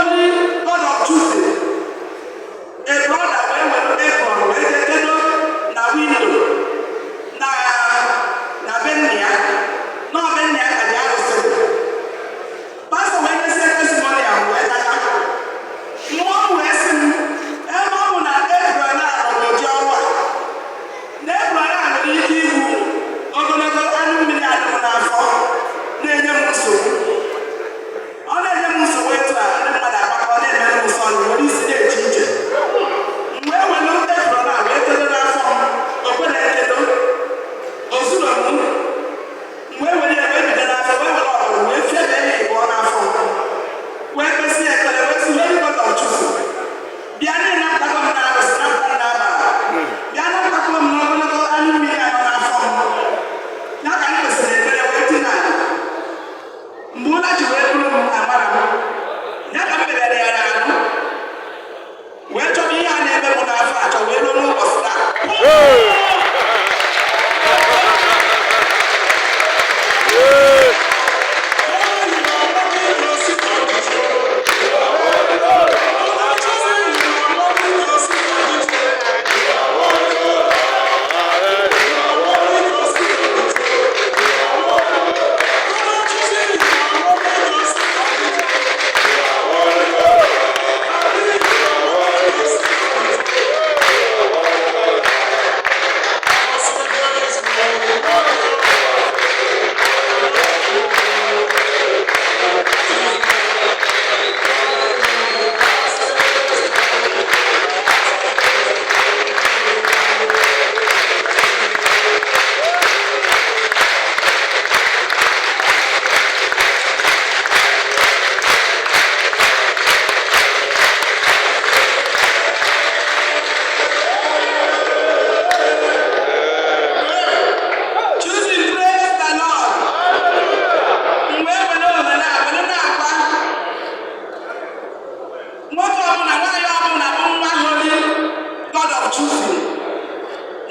Holy God of Choosing. A brother wee were apron wee jee kedo na window na be nna ya, na ọ be nna ya ka dị arụsị. Pastọ wee mesie testimony ahụ wee tacha. Mmụọ m wee sị m, ebe ọ bụ na apron a rụrụ ụdị ọrụ a, na apron a nwere ike igbu ogologo anụ mmiri adịm n'afọ na-enye m nsogbu. Ọ na-enye m nsogbu etu a, ndị mmadụ agbakọ na-eme m nsọ, nwere isi na-eche iche. M wee were apron a wee kedo n'afọ m. O kwere ekedo, o zuru m. M wee were ya wee bido n'afọ, wee were ọgụrụ wee fiebe ya ịbụọ n'afọ m, wee kpesị ekpere, wee sị, "Holy God of Choosing, bịa na ịnapụtago m n'arụsị, napụta m n'abalị, bịa napụtakwa m n'ogologo anụ mmiri anọ n'afọ m." Ya ka m kwesịrị ekpere wee tinye ala. Mgbe ụra ji wee buru m, amara m ya ka m megara ya n'ahụ, wee chọba ihe a na-eme m n'afọ achọ, wee ruo n'ụbọchị taa. Choosing, praise the Lord. Mgbe e were ohere a were na-agwa nwoke ọbụla, nwaanyị ọbụla bụ nwa Holy God of Choosing,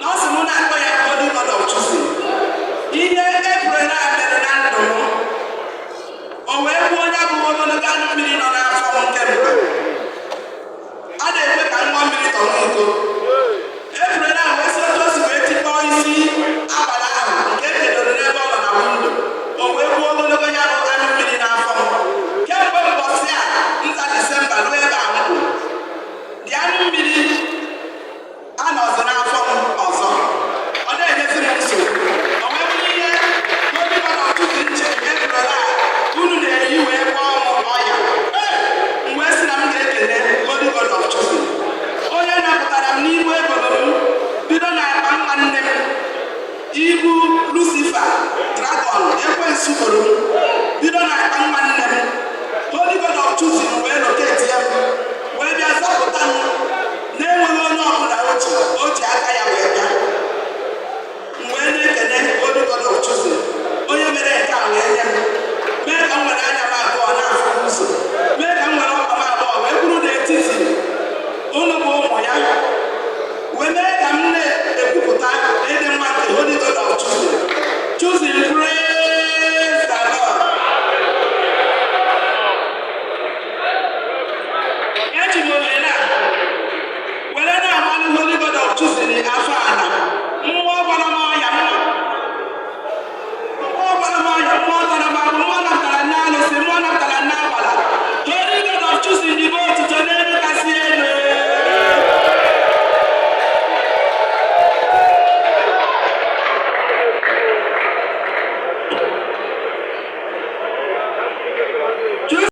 na ọ sị mụ na-akpọ ya Holy God of Choosing, ihe April a mere na ndụ m, o wee gbuo onye bụ ogologo anụ mmiri nọ n'afọ m kemgbe a na-ekwe ka nwa mmiri tọrọ iko. April a wee si otu o si wee tikpọọ isi agbara ahụ nke e kedoro n'ebe ọ nọ na window, o wee gbuo ogologo ya bụ anụ mmiri n'afọ m. Kemgbe mbọsị a nza Disemba ruo ebe a m kwụ dị, anụ mmiri anọzọ n'afọ m ọzọ, ọ na-enyezi m nsogbu. O wee bụrụ ihe Holy God of Choosing nche April a unu na-eyi wee gwọọ m ọya. M wee sị na m ga-ekele Holy God of Choosing, onye napụtara m n'ibu ebolo m bido n'akpa nwa nne m, ibu Lucifer, dragon, ekwensu boro m.